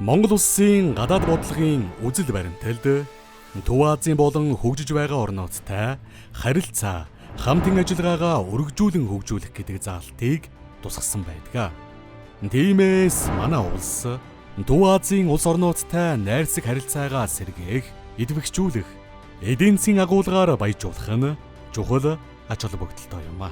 Монгол улсын гадаад бодлогын үзэл баримталд Төв Азийн болон хөгжиж байгаа орнуудтай харилцаа, хамтын ажиллагаагаа өргөжүүлэн хөгжүүлэх гэдэг заалтыг тусгасан байдаг. Тиймээс манай улс Төв Азийн улс орнуудтай найрсаг харилцаагаа сэргээх, идэвхжүүлэх, эдийн засгийн агуулгаар баяжуулах нь чухал ач холбогдолтой юм а.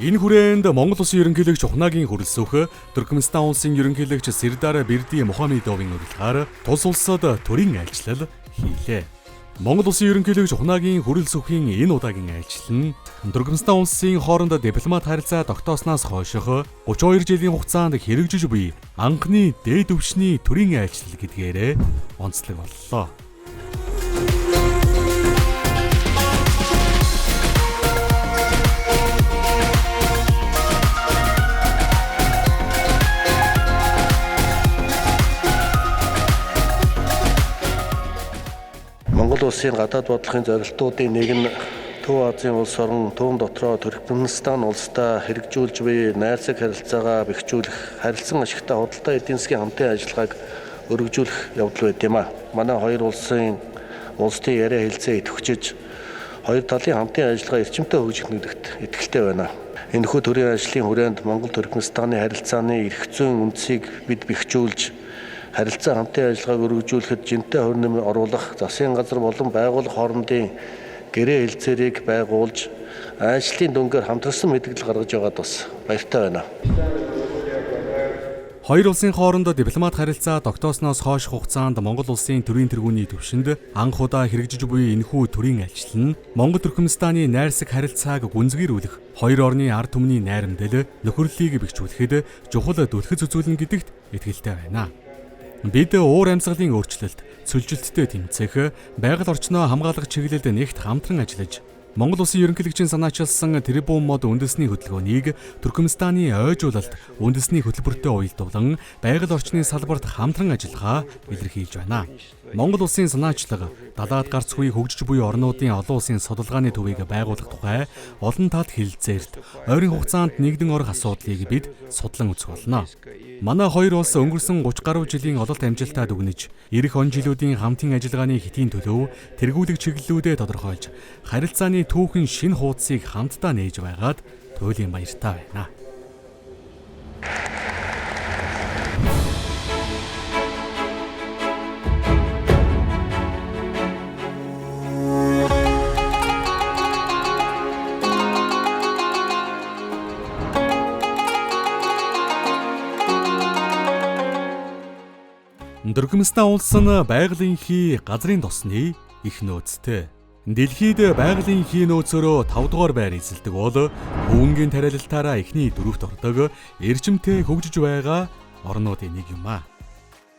Энэ хүрээнд Монгол Улсын ерөнхийлөгч Ухнаагийн хүрэлсөх Туркменистан улсын ерөнхийлөгч Сердар Берди Мухамедовын урилгаар тус улсад төрийн айлчлал хийлээ. Монгол Улсын ерөнхийлөгч Ухнаагийн хүрэлсөхийн энэ удаагийн айлчлал нь Туркменистан улсын хооронд дипломат харилцаа тогтоосноос хойших 32 жилийн хугацаанд хэрэгжиж буй анхны дээд түвшний төрийн айлчлал гэдгээрээ онцлог боллоо. Монгол улсын гадаад бодлогын зорилтуудын нэг нь Төв Азийн улс орон, түүн дотроо Туркменистан улстай хэрэгжүүлж буй найрсаг харилцаагаа бэхжүүлэх, харилцан ашигтай худалдаа эдийн засгийн хамтын ажиллагааг өргөжүүлэх явдал байд юм а. Манай хоёр улсын улсдын яриа хэлцээ идэвхжиж, хоёр талын хамтын ажиллагаа эрчимтэй хөгжих нэгдэгт итгэлтэй байна. Энэхүү төрийн ажлын хүрээнд Монгол Туркменистаны харилцааны эрх зүйн үндсийг бид бэхжүүлж, харилцаа хамтын ажиллагааг өргөжүүлэхэд жинтэй хувь нэмэр оруулах засгийн газар болон байгууллага хоорондын гэрээ хэлцээрийг байгуулж, ажлын дүнгээр хамтарсан мэдээлэл гаргаж байгаад бас баяртай байна. Хоёр улсын хооронд дипломат харилцаа тогтоосноос хойш хугацаанд Монгол улсын төрийн тэргүүний түвшинд анх удаа хэрэгжиж буй энэхүү төрийн айлчлал нь Монгол Туркменистаны найрсаг харилцааг гүнзгийрүүлэх, хоёр орны ард түмний найрамдал нөхөрлөлийг бэхжүүлэхэд чухал түлхэц үзүүлнэ гэдэгт итгэлтэй байна. Бид уур амьсгалын өөрчлөлт, цөлжилттэй тэмцэх, байгаль орчноо хамгаалах чиглэлд нэгт хамтран ажиллаж, Монгол Улсын ерөнхийлөгчийн санаачилсан Тэрбум мод үндэсний хөдөлгөөнийг Туркменистаны ойжуулалт үндэсний хөтөлбөртэй уялдуулан байгаль орчны салбарт хамтран ажиллагаа илэрхийлж байна. Монгол Улсын санаачлага далаад гарцгүй хөгжиж буй орнуудын олон улсын судалгааны төвийг байгуулах тухай олон талд хэлэлцээрт ойрын хугацаанд нэгдэн орох асуудлыг бид судлан үзэх болно. Манай хоёр улс өнгөрсөн 30 гаруй жилийн ололт амжилтаа дүгнэж, ирэх он жилүүдийн хамтын ажиллагааны хэтийн төлөв, тэргүүлэх чиглэлүүдээ тодорхойлж, харилцааны түүхэн шинэ хуудсыг хамтдаа нээж байгаад туйлын баяртай байна. Туркменистан улс нь байгалийн хий газрын тосны их нөөцтэй. Дэлхийд байгалийн хий нөөцөөрөө 5 дугаар байр эзэлдэг бол хөвөнгийн тариалалтаараа эхний дөрөвт ордог эрчимтэй хөгжиж байгаа орнуудын нэг юм а.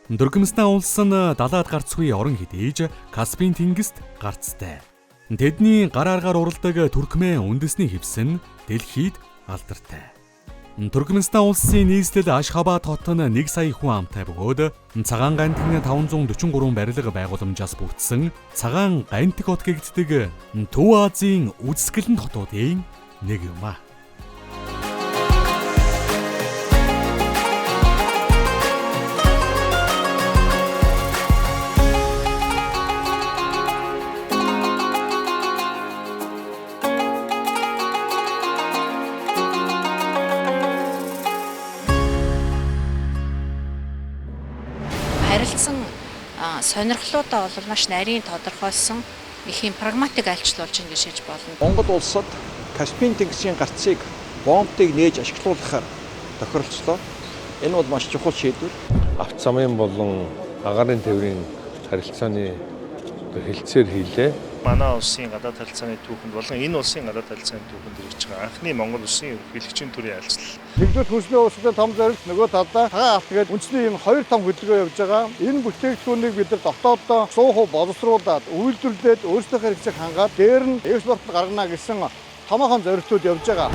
Туркменистан улс нь далаад гарцгүй орон хэдийж Каспийн тэнгист гарцтай. Тэдний гар аргаар уралдаг туркмен үндэсний хевс нь дэлхийд алдартай. Туркменистан улсын нийслэл Ашхабад хот нь 1 сая хүн амтай бөгөөд цагаан гантикны 543 барилга байгууламжаас бүрдсэн цагаан гантик хот гэгддэг Төв Азийн үзэсгэлэнт хотуудын нэг юм а. Харилцан сонирхлуудаа бол маш нарийн тодорхойлсон их юм прагматик айлчлал болж ингэж шийдэж болно. Монгол улсад Каспийн тэнгисийн гарцыг бомбыг нээж ашиглуулахаар тохиролцлоо. Энэ бол маш чухал шийдвэр. Авт замын болон агаарын тээврийн харилцааны хэлцээр хийлээ. Манай улсын гадаад харилцааны түүхэнд болон энэ улсын гадаад харилцааны түүхэнд хэрэгжиж байгаа анхны Монгол улсын ерөнхийлөгчийн төрийн айлчлал. Нэгдүгээр хөрсний улсуудын том зорилт, нөгөө талдаа цагаан алт гээд үндэсний энэ хоёр том хөдөлгөөн явж байгаа. Энэ бүтээгдэхүүнийг бид нар дотооддоо 100% боловсруулад, үйлдвэрлээд өөрсдийнхөө хэрэгцээг хангаад дээр нь экспортод гаргана гэсэн томоохон зорилтууд явж байгаа.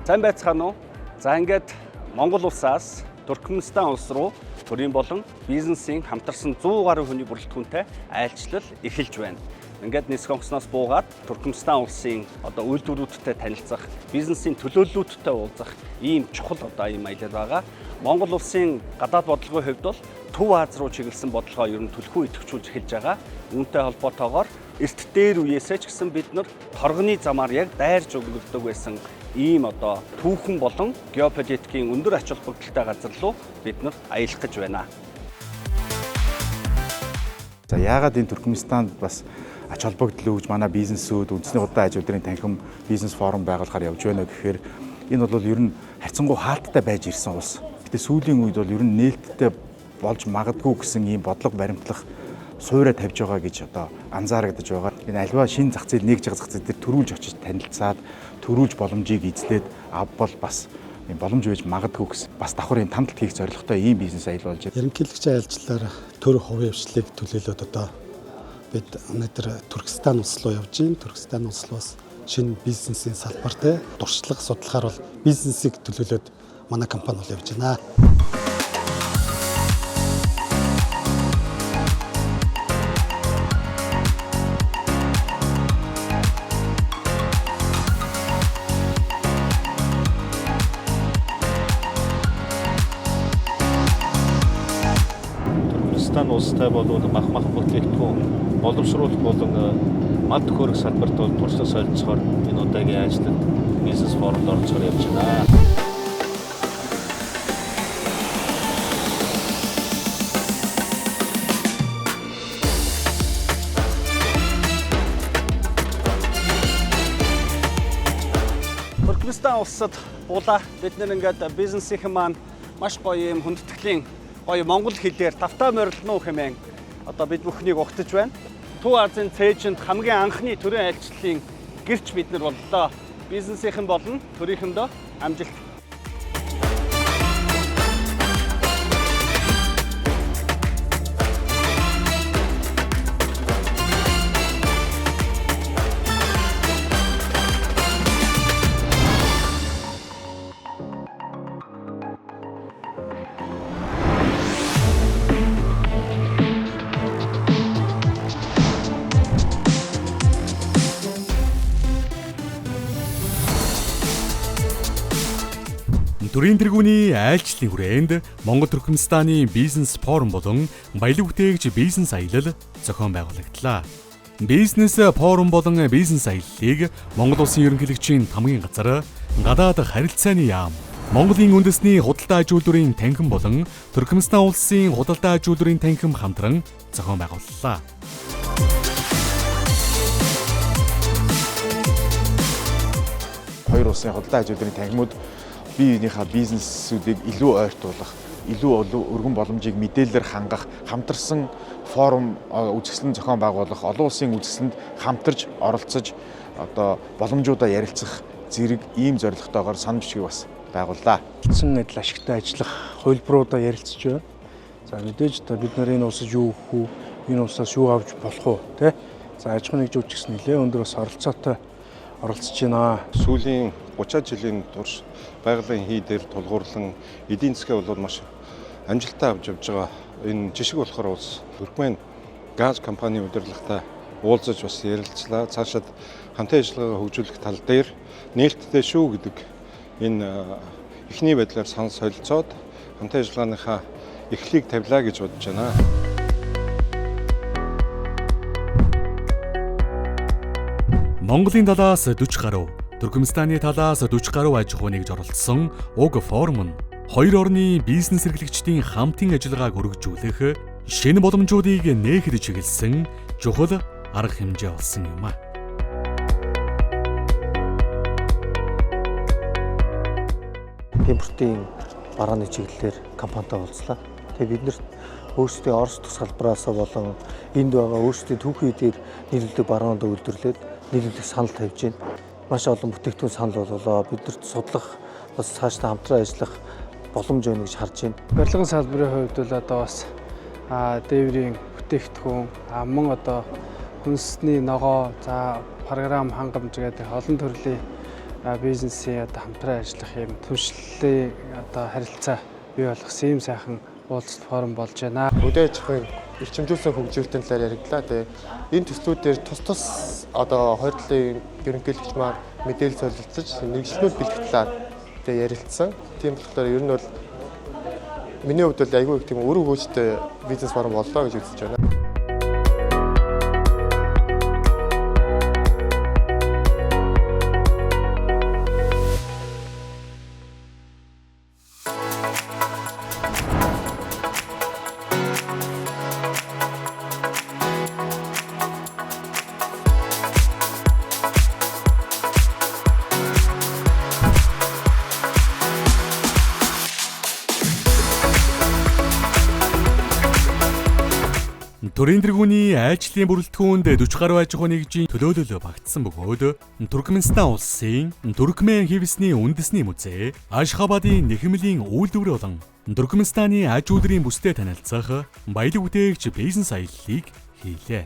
Сайн байцгаана уу? За ингээд Монгол улсаас Туркменистан улс руу төрийн болон бизнесийн хамтарсан 100 гаруй хүний бүрэлдэхүүнтэй айлчлал эхэлж байна. Ингээд нисэх онгоцноос буугаад Туркменистан улсын одоо үйлдвэрүүдтэй танилцах, бизнесийн төлөөллүүдтэй уулзах ийм чухал одоо ийм аялал байгаа. Монгол улсын гадаад бодлогын хувьд бол Төв Ази руу чиглэсэн бодлогоо ер нь түлхүү идэвхжүүлж эхэлж байгаа. Үүнтэй холбоотойгоор эрт дээр үеэсээ ч гэсэн бид нар торгоны замаар яг дайрж өнгөрдөг байсан ийм одоо түүхэн болон геополитикийн өндөр ач холбогдолтой газар руу бид нар аялах гэж байна. За яагаад энэ Туркменистанд бас ач холбогдол өгж манай бизнесүүд үндэсний худалдаа аж үйлдвэрийн танхим бизнес форум байгуулахаар явж байна гэхээр энэ бол ер нь харьцангуй хаалттай байж ирсэн улс. Гэтэ сүүлийн үед бол ер нь нээлттэй болж магадгүй гэсэн ийм бодлого баримтлах сууриа тавьж байгаа гэж одоо анзаарагдаж байгаа. Энэ альва шинэ зах зээл нэгж байгаа зах зээл дээр төрүүлж очиж танилцаад төрүүлж боломжийг эзлээд авбал бас ийм боломж байж магадгүй гэсэн бас давхар ийм тамдалт хийх зорилготой ийм бизнес аялал болж байна. Ерөнхийлөгчийн айлчлалаар төр хувийн хвшлийг төлөөлөөд одоо бид өнөөдөр Туркестан улс руу явж байна. Туркестан улс руу бас шинэ бизнесийн салбар те туршлага судлахаар бол бизнесийг төлөөлөөд манай компани бол явж байна. Туркменистан улстай бол мах мах бүтээгдэхүүн боловсруулах болон мал төхөөрөх салбарт бол туршлага солилцохоор энэ удаагийн ажилд бизнес форумд оролцохоор явж байна. Туркменистан улсад буулаа. Бид нэр ингээд бизнесийнхэн маань маш гоё юм хүндэтгэлийн гоё монгол хэлээр тавтаа морилно хэмээн одоо бид бүхнийг угтаж байна. Төв Азийн цээжинд хамгийн анхны төрийн айлчлалын гэрч бид нар боллоо. Бизнесийнхэн болон төрийнхэндөө амжилт. Төрийн тэргүүний айлчлалын хүрээнд Монгол Туркменистаны бизнес форум болон баялаг бүтээгч бизнес аялал зохион байгуулагдлаа. Бизнес форум болон бизнес аяллыг Монгол улсын ерөнхийлөгчийн тамгын газар, гадаад харилцааны яам, Монголын үндэсний худалдаа аж үйлдвэрийн танхим болон Туркменистан улсын худалдаа аж үйлдвэрийн танхим хамтран зохион байгууллаа. Хоёр улсын худалдаа аж үйлдвэрийн танхимууд бие биенийхээ бизнесүүдийг илүү ойртуулах, илүү өргөн боломжийг мэдээлэлээр хангах, хамтарсан форум үзэсгэлэн зохион байгуулах, олон улсын үзэсгэлэнд хамтарч оролцож одоо боломжуудаа ярилцах зэрэг ийм зорилготойгоор санал бичгийг бас байгууллаа. Эцэн адил ашигтай ажиллах хувилбаруудаа ярилцж байна. За мэдээж одоо бид нар энэ улсад юу өгөх үү, энэ улсаас юу авч болох уу, тэ? За аж ахуйн нэгжүүд ч гэсэн нэлээд өндөр бас оролцоотой оролцож байна. Сүүлийн 30 жилийн турш байгалийн хий дээр тулгуурлан эдийн засгийн бол маш амжилттай авч явж байгаа. Энэ жишг болохоор улс Туркмен газ компани удирдлагатай уулзаж бас ярилцлаа. Цаашаад хамтын ажиллагаагаа хөгжүүлэх тал дээр нээлттэй шүү гэдэг энэ эхний байдлаар санал солилцоод хамтын ажиллагааныхаа эхлэлийг тавилаа гэж бодож байна. Монголын талаас 40 гаруй, Туркменистаны талаас 40 гаруй аж ахуй нэгж оролцсон уг форум нь хоёр орны бизнес эрхлэгчдийн хамтын ажиллагааг өргөжүүлэх, шинэ боломжуудыг нээхэд чиглэсэн чухал арга хэмжээ болсон юм а. Импортын барааны чиглэлээр компанитай уулзлаа. Тэгээ бид нарт өөрсдийн Орос дахь салбараасаа болон энд байгаа өөрсдийн түүхийн дээр нийлүүлдэг бараануудаа үйлдвэрлээд нийлүүлэх санал тавьж байна. Маш олон бүтээгдэхүүн санал болголоо. Биднэрт судлах, бас цаашдаа хамтран ажиллах боломж байна гэж харж байна. Барилгын салбарын хувьд бол одоо бас дээврийн бүтээгдэхүүн, мөн одоо хүнсний ногоо, за програм хангамж гэдэг олон төрлийн бизнесийн одоо хамтран ажиллах юм түвшлэлийн одоо харилцаа бий болгосон юм сайхан уулзалт форум болж байна. Хөдөө аж ахуйн эрчимжүүлсэн хөгжүүлэлтийн талаар яригдлаа. Тэгээ энэ төслүүдээр тус тус одоо хоёр талын ерөнхийлөгч маань мэдээлэл солилцож нэгжлэнүүд бэлтгэх талаар тэгээ ярилцсан. Тийм болохоор ер нь бол миний хувьд бол айгүй их тийм үр өгөөжтэй бизнес форум боллоо гэж үзэж байна. Төрийн тэргүүний айлчлалын бүрэлдэхүүнд 40 гаруй аж ахуйн нэгжийн төлөөлөл багтсан бөгөөд Туркменистан улсын Туркмен хэвсний үндэсний музей, Ашхабадын нэхэмлийн үйлдвэр болон Туркменистаны аж үйлрийн бүстэй танилцах баялаг бүтээгч бизнес аяллыг хийлээ.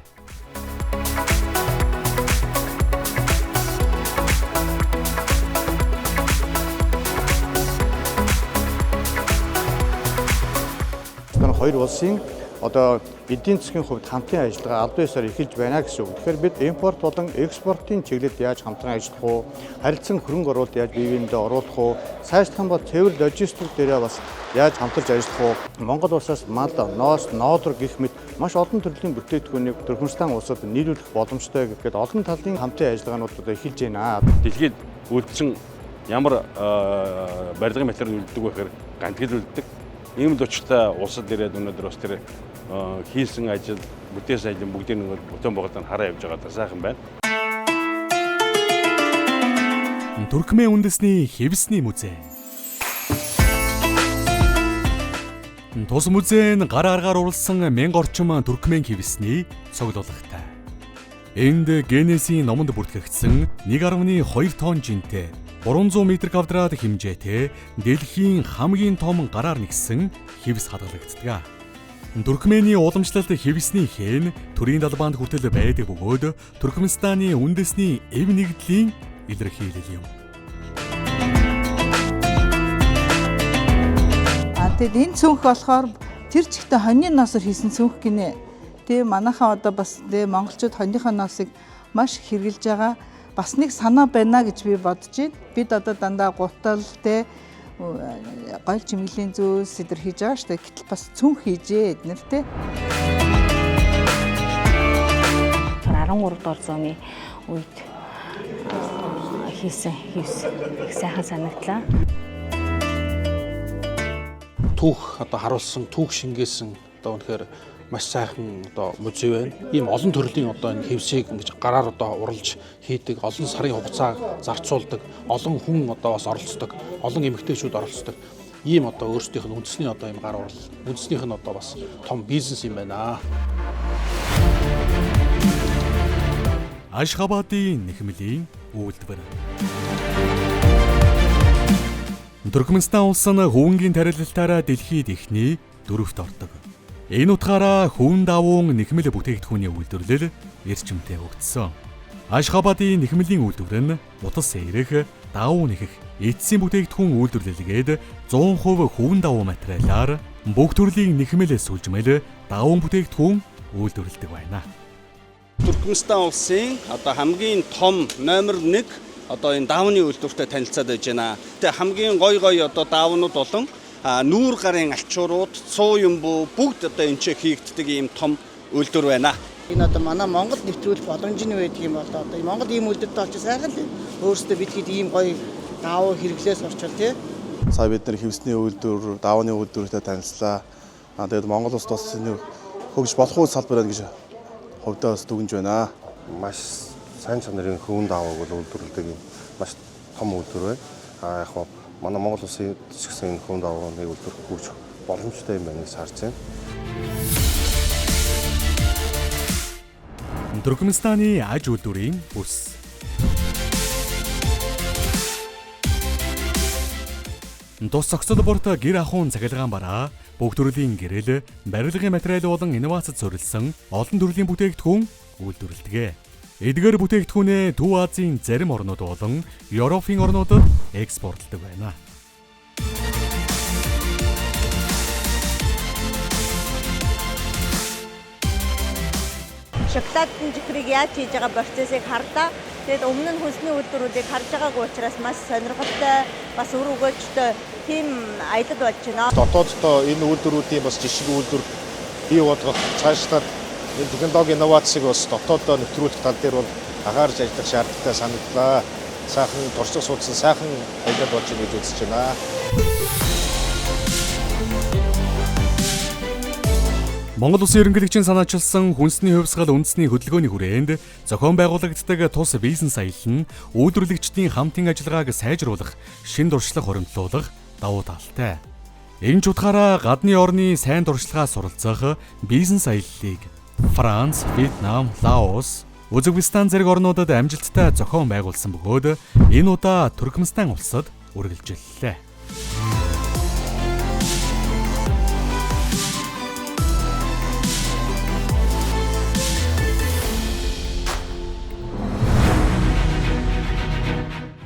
Хоёр улсын одоо эдийн засгийн хувьд хамтын ажиллагаа албан ёсоор эхэлж байна гэсэн үг. Тэгэхээр бид импорт болон экспортын чиглэлд яаж хамтран ажиллах уу, харилцан хөрөнгө оруулалт яаж бие биендээ оруулах уу, цаашлах юм бол цэвэр логистик дээрээ бас яаж хамтарч ажиллах уу. Монгол улсаас мал, ноос, ноолор гэх мэт маш олон төрлийн бүтээгдэхүүнийг Туркменистан улсад нийлүүлэх боломжтой гэхэд олон талын хамтын ажиллагаанууд одоо эхэлж байна. Дэлхийд үлдсэн ямар барилгын материал үлддэг вэ гэхээр гантгил үлддэг. Ийм л учиртай улсад ирээд өнөөдөр бас тэр хийсэн ажил, бүтээсэн ажил бүгдийг нэг бүтээн байгуулалтанд хараа явж байгаа даа сайхан байна. Туркмен үндэсний хэвсний музей. Тус музей нь гар аргаар уралсан 1000 орчим туркмен хэвсний цуглуулгатай. Энд Генесийн номонд бүртгэгдсэн 1.2 тонн жинтэй 300 м квадрат хэмжээтэй дэлхийн хамгийн том гараар нэгсэн хэвс хадгалагддаг. Туркменийн уламжлалт хэвсний хэн төрийн далбаанд хүртэл байдаг бөгөөд Туркменистаны үндэсний эв нэгдлийн илэрхийлэл юм. Тэгэд энэ цүнх болохоор тэр чигтээ хоньны ноосоор хийсэн цүнх гинэ. Тэгээ манайхаа одоо бас тэгээ монголчууд хоньныхоо ноосыг маш их хэрэглэж байгаа. Бас нэг санаа байна гэж би бодож байна. Бид одоо дандаа гутал тэ гойл чимэглэлийн зүйлс эдэр хийж байгаа шүү дээ. Гэтэл бас цүнх хийжээ эднэр тэ. 13 дугаар зууны үед хийсэн хийвс их сайхан санагдлаа. Түүх одоо харуулсан, түүх шингээсэн одоо үнэхээр маш сайхан одоо музей байна. Ийм олон төрлийн одоо энэ хэвсийг ингэж гараар одоо уралж хийдэг, олон сарын хугацаа зарцуулдаг, олон хүн одоо бас оролцдог, олон эмэгтэйчүүд оролцдог. Ийм одоо өөрсдийнх нь үндэсний одоо ийм гар урал, үндэснийх нь одоо бас том бизнес юм байна. Ашхабадын нэхмэлийн үйлдвэр. Туркменистан улс нь хөвөнгийн тарилалтаараа дэлхийд эхний дөрөвт ордог. Энэ утгаараа хөвөн давуун нэхмэл бүтээгдэхүүний үйлдвэрлэл эрчимтэй хөгжсөн. Ашхабадын нэхмэлийн үйлдвэр нь утас эерэх, давуу нэхэх, эцсийн бүтээгдэхүүн үйлдвэрлэлгээд 100% хөвөн давуу материалаар бүх төрлийн нэхмэл сүлжмэл давуун бүтээгдэхүүн үйлдвэрлэдэг байна. Туркменистан улсын одоо хамгийн том номер 1 одоо энэ даавны үйлдвэртэй танилцаад байж байна. Тэгээ хамгийн гой гой одоо даавнууд болон нүүр гарын алчуурууд, цуу юмбу бүгд одоо энэ ч хийгддэг ийм том үйлдвэр байна. Энэ одоо манай Монгол нэвтрүүлэх боломж нь байдаг юм бол одоо Монгол ийм үйлдвэртэй олж сайхан л өөрсдөө бид хэд ийм гоё даав хэрэглээ сурчвал тий. Сая бид нар хэвсний үйлдвэр, даавны үйлдвэртэй танилцлаа. Тэгээд Монгол улс бас энэ хөгж болох уу салбар байна гэж хувьдаа бас дүгнж байна. Маш сайн чанарын хөвөн даавыг бол үйлдвэрлэдэг юм маш том үйлдвэр байна. Яг хөө Манай Монгол улсын ч гэсэн энэ хүн давааны үйлдвэр хөгжих боломжтой юм байна гэж харж байна. Туркменистаны аж үйлдвэрийн бүс. Тус зохицол бүрт гэр ахуйн цахилгаан бараа, бүх төрлийн гэрэл, барилгын материал болон инновацид суурилсан олон төрлийн бүтээгдэхүүн үйлдвэрлэдэг. Эдгээр бүтээгдэхүүнээ Төв Азийн зарим орнууд болон Европын орнуудад экспортлдог байна. Шоколадын жихрийг яаж хийж байгаа процессыг харлаа. Тэгээд өмнө нь хүнсний үйлдвэрүүдийг харж байгаагүй учраас маш сонирхолтой, бас үр өгөөжтэй тийм аялал болж байна. Дотооддоо энэ үйлдвэрүүдийн бас жишг үйлдвэр бий болгох, цаашлаад энэ технологи инновацийг бас дотооддоо нэвтрүүлэх тал дээр бол анхаарч ажиллах шаардлагатай санагдлаа. Сайхан туршлага судалсан сайхан аялал болж байна гэж үзэж байна. Монгол Улсын ерөнхийлөгчийн санаачилсан хүнсний хувьсгал үндэсний хөдөлгөөний хүрээнд зохион байгуулагддаг тус бизнес аялал нь үйлдвэрлэгчдийн хамтын ажиллагааг сайжруулах, шин туршлага хуримтлуулах давуу талтай. Энэ ч утгаараа гадны орны сайн туршлагаа суралцах бизнес аяллыг Франц, Вьетнам, Лаос, Узбекистан зэрэг орнуудад амжилттай зохион байгуулсан бөгөөд энэ удаа Туркменистан улсад үргэлжиллээ.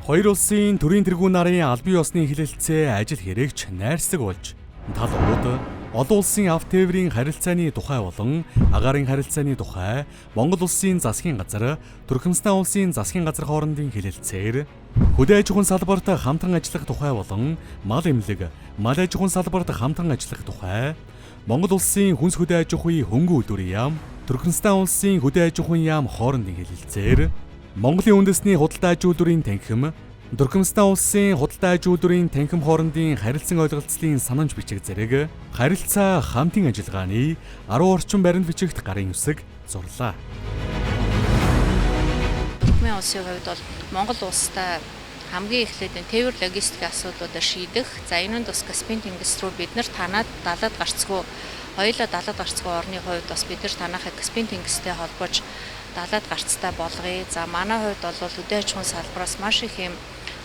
Хоёр улсын төрийн тэргүүн нарын албан ёсны хэлэлцээ ажил хэрэгч найрсаг болж талууд олон улсын авто тээврийн харилцааны тухай болон агаарын харилцааны тухай Монгол улсын засгийн газар, Туркменистан улсын засгийн газар хоорондын хэлэлцээр хөдөө аж ахуйн салбарт хамтран ажиллах тухай болон мал эмнэлэг, мал аж ахуйн салбарт хамтран ажиллах тухай Монгол улсын хүнс хөдөө аж ахуйн хөнгөн үйлдвэрийн яам, Туркменистан улсын хөдөө аж ахуйн яам хоорондын хэлэлцээр Монголын үндэсний худалдаа аж үйлдвэрийн танхим, Туркменистан улсын худалдаа аж үйлдвэрийн танхим хоорондын харилцан ойлголцлын санамж бичиг зэрэг харилцаа хамтын ажиллагааны 10 орчим баримт бичигт гарын үсэг зурлаа. Туркмен улсын хувьд бол Монгол улстай хамгийн эхлээд энэ тээвэр логистикийн асуудлуудаа шийдэх. За энэ нь бас Каспийн тэнгис рүү бид нар танаад далаад гарцгүй хоёулаа далаад гарцгүй орны хувьд бас бид нар танахыг Каспийн тэнгистэй холбож далаад гарцтай болгоё. За манай хувьд бол хөдөө аж ахуйн салбараас маш их юм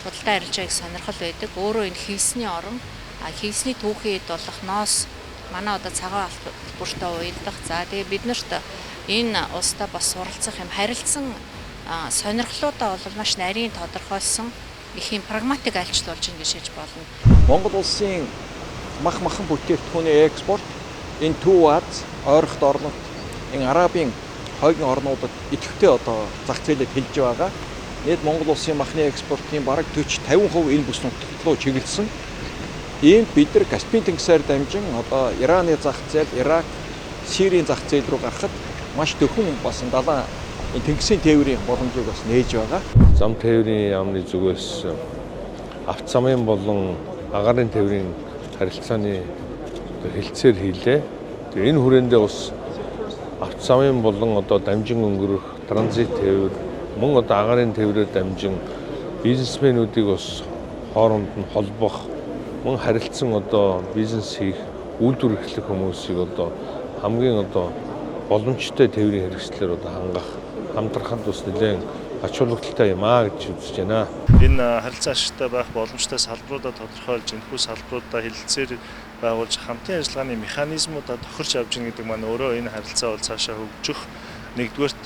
худалдаа арилжааг сонирхол байдаг. Өөрөө энэ хийсний орон, хийсний түүхийн эд болох ноос манай одоо цагаан алт бүртээ уялдах. За тэгээ бид нарт энэ улстай бас суралцах юм харилцан сонирхлуудаа бол маш нарийн тодорхойлсон их юм прагматик айлчлал болж ингэж хэлж болно. Монгол улсын мах махан бүтээгдэхүүний экспорт энэ Төв Аз, ойрхот орнот, энэ Арабын хойгын орнуудад идэвхтэй одоо зах зээлээ тэлж байгаа. Нийт Монгол улсын махны экспортын бараг 40 50% энэ бүс нутагт руу чиглэсэн. Иймд бид нар Каспийн тэнгисээр дамжин одоо Ираны зах зээл, Ирак, Сирийн зах зээл рүү гарахад маш дөхөн бас далайн энэ тэнгисийн тээврийн боломжийг бас нээж байгаа. Зам тээврийн яамны зүгээс авто замын болон агаарын тээврийн харилцааны хэлцээр хийлээ. Тэгээ энэ хүрээндээ бас авто замын болон одоо дамжин өнгөрөх транзит тээвэр мөн одоо агаарын тээврээр дамжин бизнесмэнүүдийг бас хооронд нь холбох мөн харилцан одоо бизнес хийх үйлдвэр эрхлэх хүмүүсийг одоо хамгийн одоо боломжтой тээврийн хэрэгслээр одоо хангах хамтрахад бас нэлээд ач холбогдолтой юм аа гэж үзэж байна. Энэ харилцаа ашигтай байх боломжтой салбаруудаа тодорхойлж, энэхүү салбаруудаа хэлэлцээр байгуулж хамтын ажиллагааны механизмуудаа тохирч авч ийн гэдэг маань өөрөө энэ харилцаа бол цаашаа хөгжих. Нэгдүгээрт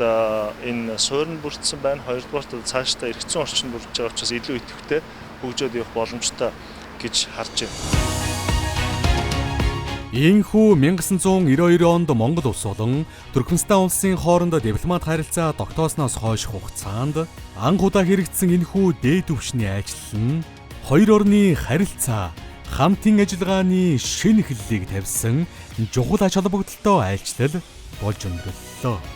энэ суурь нь бүрдсэн байна. Хоёрдугаарт цаашдаа эргэцэн орчин бүрдэж байгаа учраас илүү идэвхтэй хөгжөөд явах боломжтой гэж харж байна. Иймхүү 1992 онд Монгол улс болон Туркменистан улсын хооронд дипломат харилцаа тогтоосноос хойш хугацаанд анх удаа хэрэгжсэн энэхүү дээд түвшний айлчлал нь хоёр орны харилцаа хамтын ажиллагааны шинэ эхлэлийг тавьсан чухал ач холбогдолтой айлчлал болж өнгөрлөө.